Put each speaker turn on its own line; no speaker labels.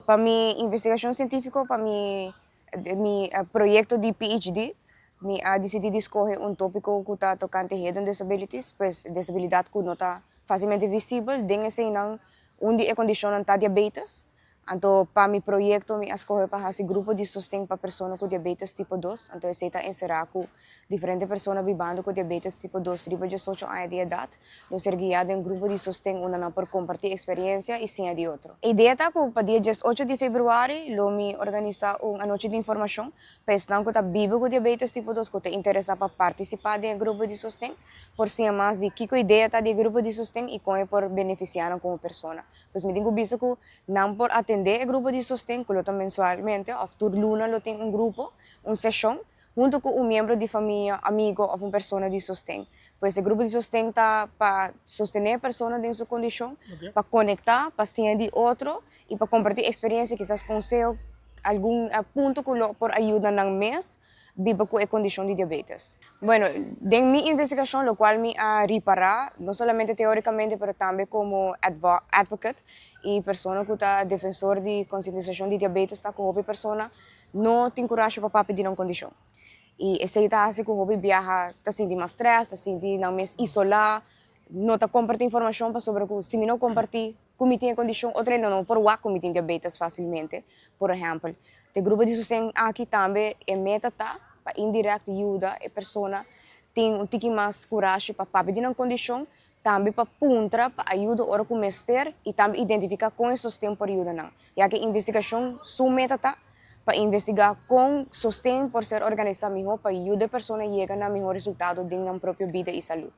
Pa mi investigashon sientífiko, pa mi proyekto di PhD, mi a disidí di skohe un tópiko ku ta tokante hidden disabilities, pues desabilidat ku no ta fásilmente visibel. Den eseinan, un di e kondishonnan ta diabetes. Anto pa mi proyekto mi a skohe pa hasi grupo di sosten pa persona ku diabetes tipo 2. Anto esei ta enserá ku diferente persona bibando ku diabetes tipo 2 riba 18 aña di edat lo ser guiá den grupo di sosten unda nan por kompartí eksperensia i siña di otro. E idea ta ku pa dia 18 di febrüari lo mi organisá un anochi di informashon pa esnan ku ta biba ku diabetes tipo 2 ku ta interesá pa partisipá den grupo di sosten, por siña mas di kiko idea ta di grupo di sosten i kon e por benefisiá nan komo persona. Pues mi tin ku bisa ku nan por atendé e grupo di sosten ku lo ta mensualmente òf tur luna lo tin un grupo, un seshon, huntu ku un miembro di famia, amigu òf un persona di sosten. Pues e grupo di sosten ta pa sostené e persona den su kondishon, pa konektá, pa siña di otro i pa kompartí eksperensia, kisas konseho, algun punto ku lo por yuda nan mes biba ku e kondishon di diabetes. Bueno, den mi investigashon, lokual mi a ripará, no solamente teórikamente, pero tambe komo advocate i persona ku ta defensor di konsientisashon di diabetes, ta ku hopi persona no tin kurashi pa papia di nan kondishon. I esei ta hasi ku hopi biaha ta sinti mas stress, ta sinti nan mes isolá, no ta kompartí informashon pasobra ku si mi no kompartí ku mi tin e kondishon, otro hende no por wak ku mi tin diabetes fásilmente, por ehèmpel. E grupo di sosten aki tambe e meta ta pa indirekto yuda e persona tin un tiki mas kurashi pa papia di nan kondishon, tambe pa puntra pa ayudo ora ku mester i tambe identifiká kon e sosten por yuda nan. Ya ku investigashon su meta ta pa investigá kon sosten por ser organisá mihó pa yuda e persona yega na mihó resultado den nan propio bida i salú.